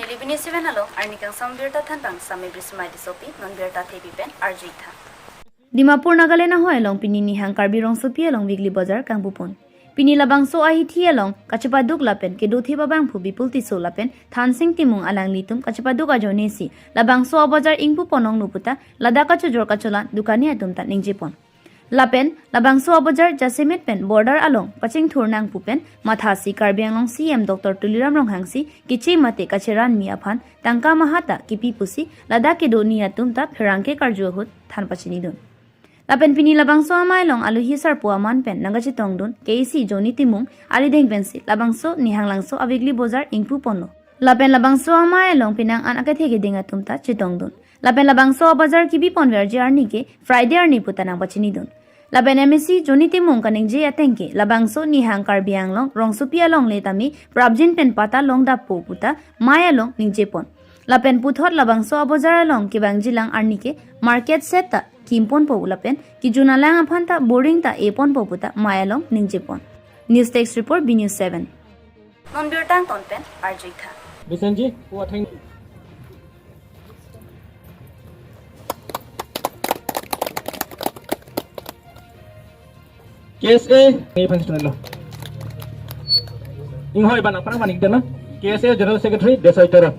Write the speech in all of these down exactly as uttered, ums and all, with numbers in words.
Libini seven along arni kangsam birta thanpang Sami Brismai Tissopi, non birta thepi pen arju-ik tha. Dimapur, Nagaland ahoi along pini Nihang Karbi Rongsopi along weekly bazar kangpupon. Pini labangso ahithi along kachepaduk lapen kedothip abangphu Bipul Tisso lapen Thansing Timung alanglitum kachepaduk ajoinesi labangso abazar ingpupon onglo puta ladak kachojor kacholan dukani atum ta ningjepon. Lapen labangso abazar jasemet pen border along pachingthur nangpu pen mathasi Karbi Anglong C M Doctor Tuliram Ronghang si keche mate kacheranmi aphan tangka maha ta kipi pusi ladak kedo-ni atum ta pherangke karju ahut than pachinidun. Lapen pini labangso amei along alohi sarpo aman pen nangkachetongdun K A C Johnny Timung arideng pensi labangso Nihang Langso a-weekly bazar ingpuponlo. Lapen labangso amei along penang an akethe keding atum ta chetongdun. Lapen labangso abazar kipi ponver ji arni ke Friday arni puta nangpachinidun. Lapen M A C Johnny Timung kaningje ateng ke labangso Nihang Karbi Anglong Rongsopi alongle tame prapjin pen patta longdappo puta mei along ningjepon. Lapen puthot labangso abazar along kevangjilang arni ke market shed ta kimponpo lapen kejun alang aphan ta boring ta eponpo puta mei along ningjepon. News Desk Report, B News seven. Non birta angton pen arju-ik tha. Bisenji, ku atheng. K S A, ni phan situn lo. Inghoi ban aphrang ban ikdana. K S A General Secretary, Desai Teron.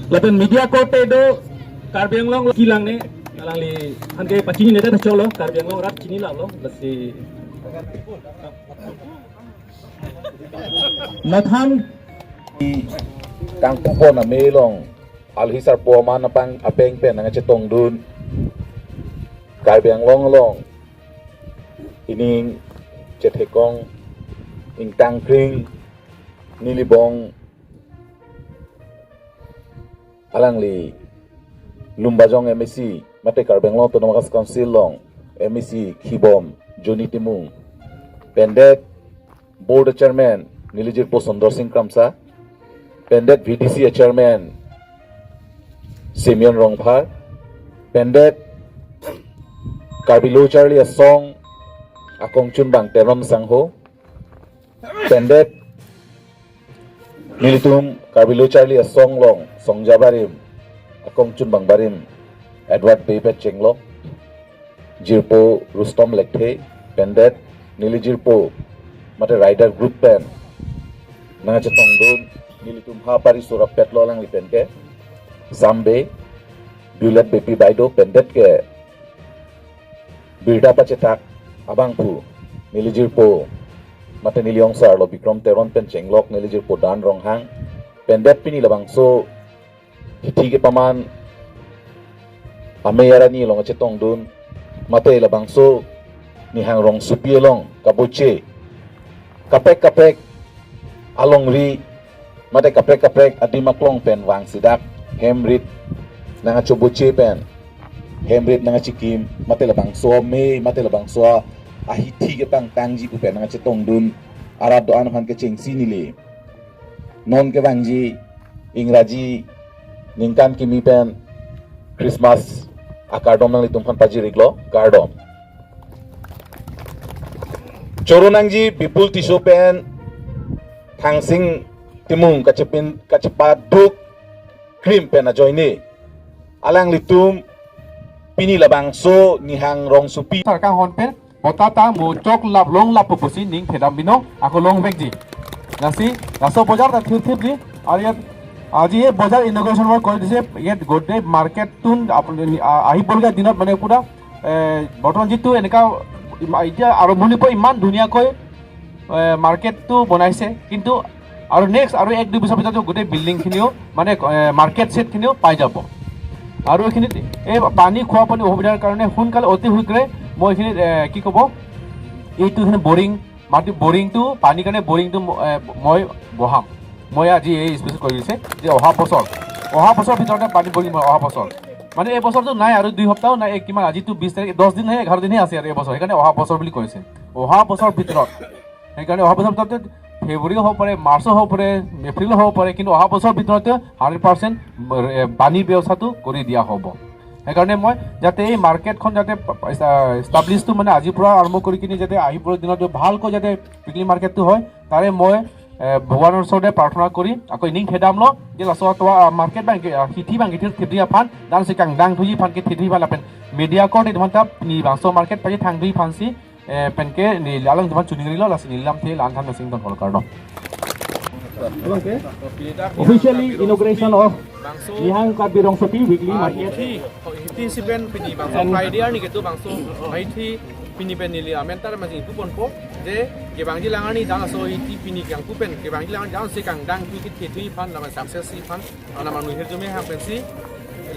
Lapen media korte do Karbi Anglong kilang ne, alangli anke pachinine ta cholo, Karbi Anglong rat chini lalo, lasi. Nathan kangpupon amei along alohi sarpo aman apang apeng pen nangchetongdun Karbi Anglong along ining chethekong ingtangkring nilibong alangli Lumbajong M A C mate Karbi Anglong Autonomous Council along M A C kibom Johnny Timung, pendet Board Chairman neli jirpo Sundar Singh Kramsa, pendet V D C Chairman Simeon Rongphar, pendet Karbi Lo Charli Asong akongchunbang Teron Sangho, pendet nelitum Karbi Lo Charli Asong along songja barim akongchunbang barim Edward Bey pen chenglok, jirpo Rustom Lekthe, pendet neli jirpo mate rider group pen nangchetongdun nelitum ha pari surap petlo alangli pen ke Sam Bey, Bullet Beypi Baideo, pendet ke birta pachetak abangphu neli jirpo mate neli ongsarlo Bikram Teron pen chenglok neli jirpo Dan Ronghang, pendet pini labangso hithi kepaman amei arni along chetongdun mate labangso Nihang Rongsopi along kaboche kaprek kaprek alongri mate kaprek kaprek adim aklong pen vangsidak hem rit nangkachoboche pen hem rit nangkachikim mate labangso amei mate labangso ahithi ketang tangji pu pen nangkachetongdun arat do-an aphan kechengsi neli non kevangji Ingraji ningkan kimi pen Christmas akardom nanglitum aphan pajir-iklo, kardom. Choro nangji Bipul Tisso pen Thangsing Timung kachepin kachepaduk krim pen ajoine alanglitum pini labangso Nihang Rongsopi. Sarkang hon pen bota ta mo chok lap long lap pusi ning thedam binong ako longvekji. Lasi laso bojar ta thip thipji. Aru ইয়াত আজি এই বজাৰ ইনগ্ৰেশ্যন ৱৰ্ক কৰি দিছে। ইয়াত গোটেই মাৰ্কেটটো আপুনি, আ-, আহিবলগীয়া দিনত মানে পুৰা, এ, বৰ্তমান যিটো এনেকা ইমা-, এতিয়া আৰম্ভণিৰ পৰা ইমান ধুনীয়াকৈ, এ, মাৰ্কেটটো বনাইছে, কিন্তু আৰু নেক্সট আৰু এক দুই বছৰ ভিতৰতে গোটেই বিল্ডিংখিনিও মানে, এ, মাৰ্কেট শ্বেডখিনিও পাই যাব। আৰু এইখিনিত এই পানী, খোৱা পানী অসুবিধাৰ কাৰণে সোনকালে, অতি শীঘ্ৰে মই এইখিনিত, এ, কি ক'ব, এইটো এইখিনি বৰিং, মাটি বৰিংটো, পানীৰ কাৰণে বৰিংটো ম-, এ, মই বহাম। মই আজি এই স্পেচিয়েল কৰি দিছে যে অহা বছৰ, অহা বছৰ ভিতৰতে পানী বৰিং মই অহা বছৰ, মানে এই বছৰটো নাই আৰু দুই সপ্তাহ নাই, এই কিমান, আজিতো বিশ তাৰিখ, দহ দিনহে, এঘাৰ দিনহে আছে আৰু এই বছৰ, সেইকাৰণে অহা বছৰ বুলি কৈছে। অহা বছৰ ভিতৰত, সেইকাৰণে অহা বছৰ ভিতৰতে ফেব্ৰুৱাৰী হ'ব পাৰে, মাৰ্চো হ'ব পাৰে, এপ্ৰিলো হ'ব পাৰে, কিন্তু অহা বছৰ ভিতৰতে হাণ্ড্ৰেড পাৰ্চেণ্ট, এ, পানী ব্যৱস্থাটো কৰি দিয়া হ'ব। সেইকাৰণে মই যাতে এই মাৰ্কেটখন যাতে প-, প-, এষ্টা-, এষ্টাব্লিছটো মানে আজিৰ পৰা আৰম্ভ কৰি কিনি যাতে আহিবৰ দিনত ভালকৈ যাতে উইকলি মাৰ্কেটটো হয়, তাৰে মই, এ, ভগৱানৰ ওচৰতে প্ৰাৰ্থনা কৰি আকৌ ইনিং খেদাম লো যে laso atovar, a, market bang ke, a, hithi bang kethir thedri aphan, dan si kangdang thuji aphan kethe thuji aphan lapen media korte aphan ta pini bangso market pagi thang thuji aphansi, A, penke neli alang teman chuning rilo lasi neli lamthe la-an than masing ton holkar dong. Officially inauguration of Nihang Karbi Rongsopi weekly market. Hithi, hithi si pen pini bangso Friday arni kedo bangso hithi pini pen neli amen tar masing ipu ponpo je kevangji lang arni dan laso hithi pini kangpu pen kevangji lang arni dan si kangdang thuji kethe thuji aphan lapen success thuji aphan ana manu hirjume hang pensi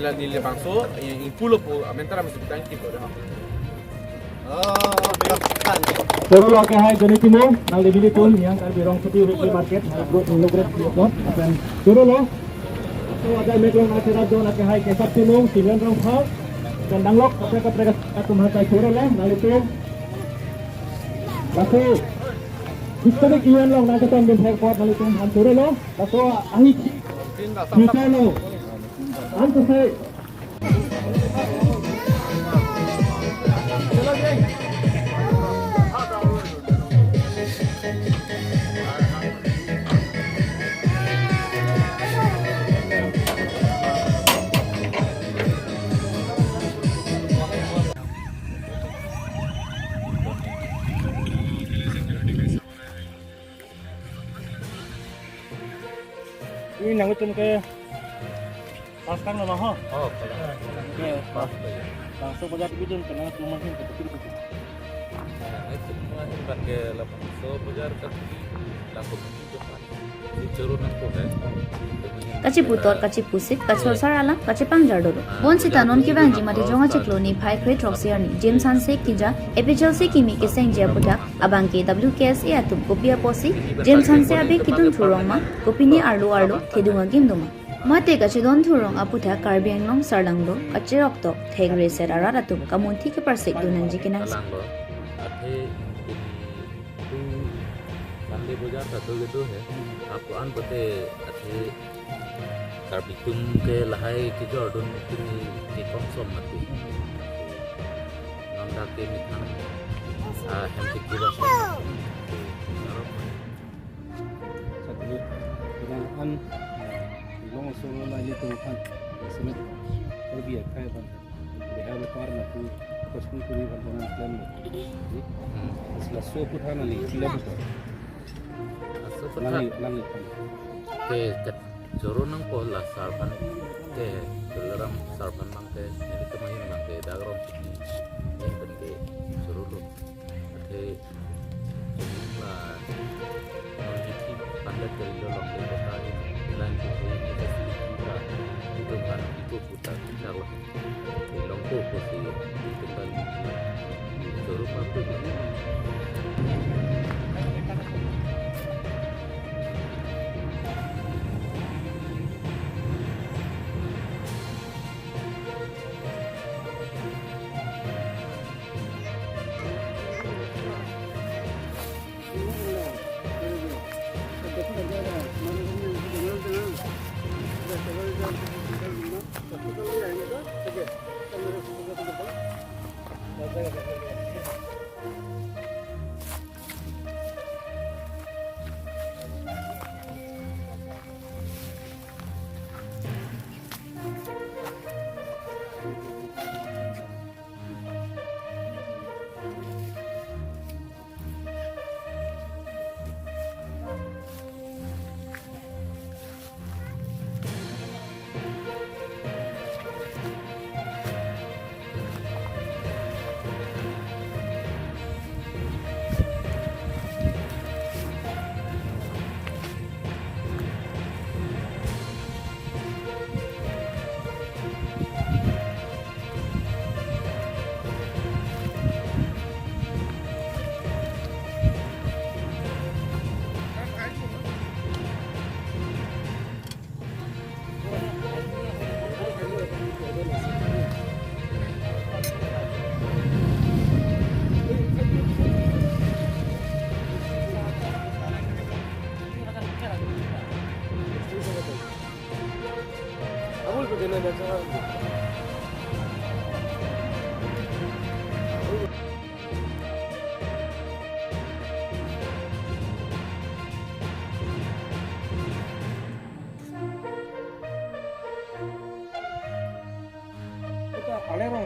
la neli bangso i, ipulo pu amen tar masing tang ipulo. Choro lo akehai Johnny Timung, nangli nelitum Nihang Karbi Rongsopi weekly market, nangli group inauguration pi apot, lapen choro lo. So, ajai mek along nangcherap do akehai Kesap Timung, Simeon Rongphar, lapen danglok kaprek kaprek atum hakai choro lo, nanglitum. Laso historic event along nangchetongdun thek apot nanglitum aphan choro lo. Laso ahi future lo. An to say. Ini nangtum ke pas kan nama ho? Oh, kalau ke pas. Langsung pada itu dun kena cuma sih betul betul. Nah, itu semua hebat ke langsung belajar ke langsung itu kan. Itu turun aku kan. Kachiputhot, kachipusit, kachorsar alam, kachepangjar dolo. Bonsita non kevangji mate Jong achiklo niphai kre throksi arni James Hanse kija A P H L C kimi kesengji aputhak abang ke W K S A atum kopi apotsi James Hanse abe kedun thurong ma, kopine arlo arlo thedung agim doma. Mate kachedon thurong aputhak Karbi Anglong sarlanglo kacheroktok thengre ser arat atum kamunthi keparsik dun nangji kenangsot. Langlo, athe ini tu Sunday bojar satu gitu ya. Apo an pote athe Karbi atum ke lahai kejordun pini ke kongsom mati. Non dak ke methang, ah, hem tik juga. Satu, dengan an, eh, long solo la ilitum aphan, sini, Karbi akhai aphan. Bihar par na tu, kostum kuri aphan dengan plan mo. Jadi, hmm, asla so puthan ani, sila putar. Laso aphuthak. Langli, langli aphan. Ke, ke, choro nangpo la sar aphan. Ke, Tuliram sar aphan abangke, nelitum ahin abangke, dak Rongsopi. Yang penting, choro lo. Athe, choro la, non hithi pandet kali lo long ke kota ini. Lain putri ini ke sini kita. Itu kan, itu putar, putar lah. Longpo pusi tinggal choro papu.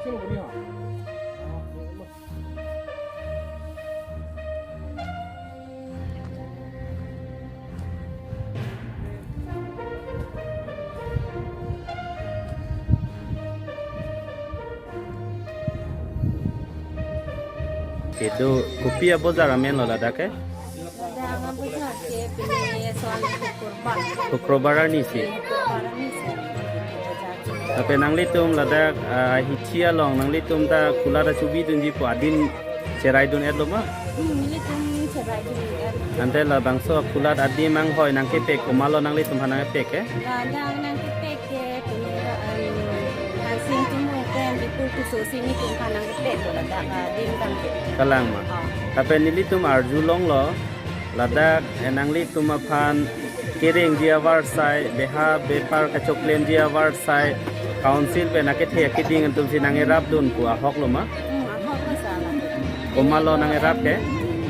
Kedo kopi abojar amen lo ladak ke? Ladak abojar ke pini soal Shukrbar. Shukrbar arni si. Shukrbar arni si. Lapen nanglitum ladak, ah, hithi along nanglitum ta kulat achubi dunji pu adim cherai dun-et lo ma? Hmm, nelitum cherai dun-et. Ante labangso kulat adim anghoi nangkepek komatlo nanglitum aphan nangkepek ke? Ladak nangkepek ke pini, em, Thangsing Timung pen Bipul Tisso si nelitum aphan nangkepek lo ladak, ah, adim abang ke. Kalang ma? Oh. Lapen nelitum arjulonglo, ladak, eh, nanglitum aphan kerengji avarsai, beha bepar kachoklemji avarsai, council pen akethe akeding atum si nangerap dun pu ahok lo ma? Hmm, ahok lo sala. Komatlo nangerap ke?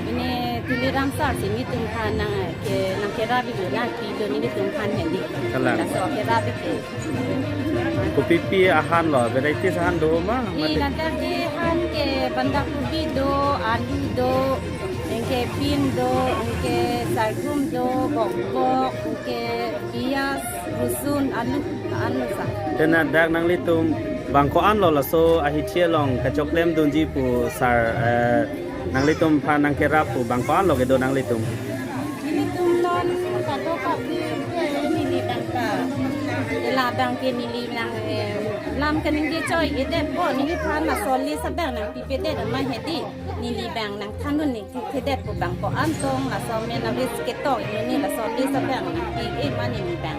Pini Tuliram sir si nelitum aphan nang ke, nangkerap iklo, nangpilo nelitum aphan hedi. Kalang. Laso kerap ik ke. Kopipi ahan lo, varieties ahan do ma? Mati. Ladak ke ahan ke banda kobi do, alu do, anke bean do, anke sorghum do, bokbok, anke piyaj, rusun, alu, alu sa. Te ladak nanglitum bang ko-an lo laso ahithi along kachoklem dunji pu sir, eh, nanglitum aphan nangkerap pu bang ko-an lo kedo nanglitum? Nelitum non kadokave ke neli bang ka. Ela bang ke neli nang, eh, lam kaningje choi-edetpo, neliphan laso list abang nangpipedet ma hedi. Neli bang nangthandun ne thedet pu bang ko-an tong, laso amen avis ketok, neli laso list abang nangpi-e ma neli bang.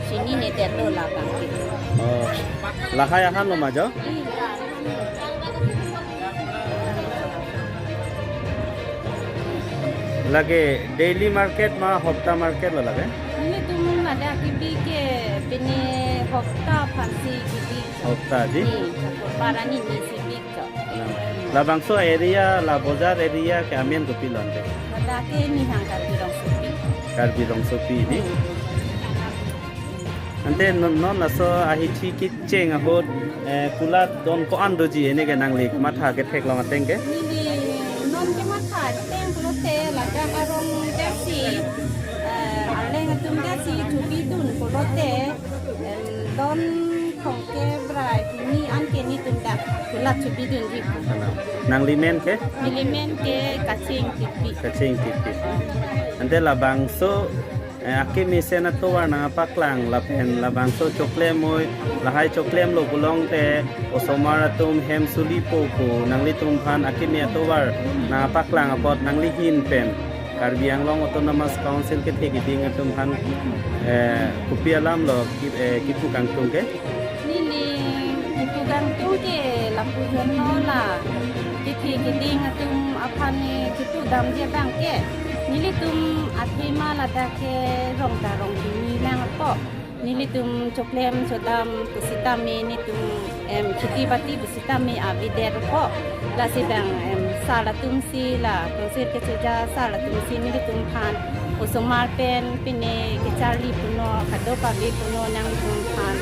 Chinine detlo la bang ke. Oh. Lahai ahan lo ma jo? Iya. Lake daily market ma hopta market lo lake? Nelitum ladak kebi ke pini hopta aphansi kebi. Hopta di? Hmm, Shukrbar arni si kebi chok. Nah, labangso area, la bojar area ke amen kopi lo ante? Ladak ke Nihang Karbi Rongsopi. Karbi Rongsopi di? Hmm. Ante non, non laso ahithi kecheng ahut, eh, kulat don ko-an doji, ene ke nangli matha ketheklong ateng ke? Neli non kematha ateng pulote ladak arong dasi, eh, arleng atum dasi chubi dun pulote, em, don thomkep ra hini an ke nelitum dak kulat chubi dunji. Nangli men ke? Neli men ke Kaching Tipi. Kaching Tipi. Ante labangso, eh, akemesen atovar nangpaklang lapen labangso choklem moi, lahai choklem lo pulote osomar atum hem sulipo pu nanglitum aphan akeme atovar nangpaklang apot nanglihin pen Karbi Anglong Autonomous Council kethe keding atum aphan, eh, kopi alam lo ki-, eh, kipu kangtung ke? Neli kipu kangtung ke lapu henlo la kethe keding atum aphan ni kipu damji abang ke. Nelitum athema ladak ke rong ta rong hini nangpo. Nelitum choklem chodam pusitame nelitum, em, kheti bati pusitame avedetpo. Lasi bang, em, sar atum si la, council kecheja sar atum si nelitum aphan osomar pen pine kecharli punon, kadokave punon nanglitum aphan.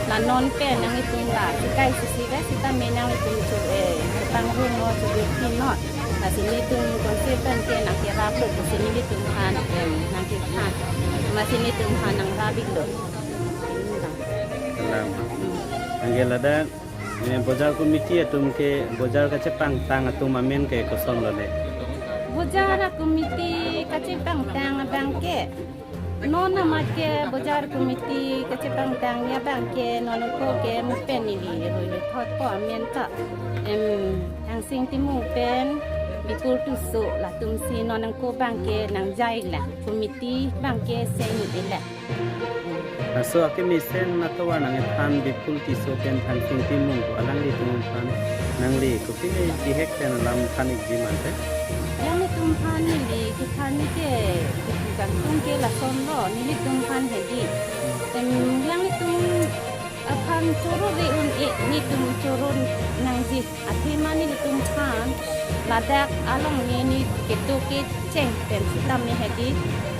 La non pen nanglitum la chikai sisi ga sitame nanglitum chu, eh, chepangrum non, chubir pin non. Lasi nelitum council pen ke nangkerap lo pusi nelitum aphan, em, nangkephan. Amatsi nelitum aphan nangrap iklo. Kalang. Anke ladak, eh, bojar committee atum ke bojar kachepangtang atum amen ke koson lo le? Bojar committee kachepangtang abang ke non amat ke bojar committee kachepangtang abang ke non ko ke mupen ili rui rui thot ko amen ta, em, Thangsing Timung pen Bipul Tisso latum si non ko abang ke nangjai la committee abang ke seng ili la. Laso akemesen atovar nangkephan Bipul Tisso pen Thangsing Timung pu alanglitum aphan nangli kopine kihek pen alam than ikji ma ante? Alanglitum aphan neli kephan ke, kipu kangtung ke lason lo, nelitum aphan hedi. Em, alanglitum aphan choro re un-e, nelitum choro nangji. Athema nelitum aphan ladak along neli kedo kecheng pen sitame hedi.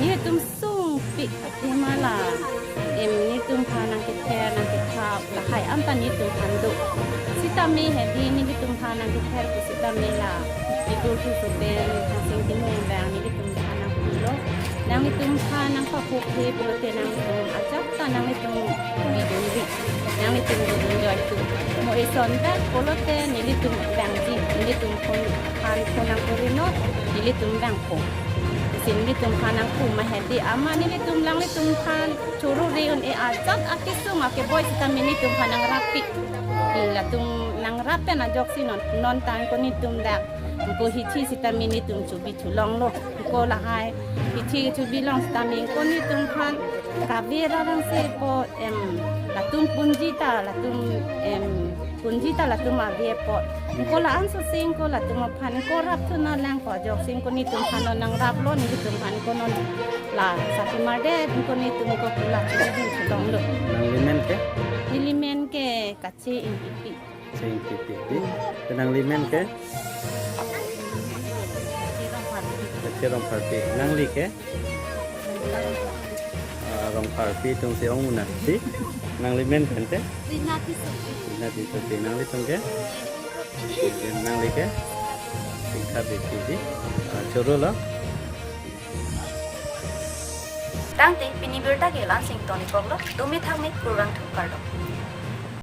Nelitum sung Pi, athema la, em, nelitum aphan nangkether, nangkethap, lahai anta nelitum aphan do. Sitame hedi nelitum aphan nangkether pu sitame la, itur tu sopen, Thangsing Timung abang nelitum aphan nangpulo. Nanglitum aphan nangpakokhe pulote nanglitum ajat ta nanglitum bidunri. Nanglitum bidun joy tu. Mo eson bang pulote nelitum bangji, nelitum phone aphan phone nangkuri non, nelitum bang phone. Sin nelitum aphan nangpu ma hedi ama nelitum, nanglitum aphan choro-re un-e ajat akesung akeboi sitame nelitum aphan nangrappi. Latum nangrap pen ajoksi non, non tang ko nelitum dak. Ko hithi sitame nelitum chubi chulonglo. Ko lahai hithi chubi long sitame ko nelitum aphan kave rarang se po, em, latum punji ta, latum, em, punji ta latum ave po. Ko la-an so sing ko latum aphan ko rapthu na lang ko ajoksi ko nelitum aphan non nangraplo, nelitum aphan ko non la saki marde ko nelitum ko pula chuli din chulonglo. Nanglimen ke? Nelimen ke Kache Ingtipi. Kache Ingtipi di. Te nanglimen ke? Kache Rongpharpi. Nangli ke? Ah, Rongpharpi atumsi ong muna di. Nanglimen pen te? Rina Tissopi. Rina Tissopi. Nanglitum ke? Nangli ke? Singkha Beypi di. Ah, chorolo. Tangte pini birta ke la-an si ingtonikoklo, tumi thakmi kurvangthu, kardom.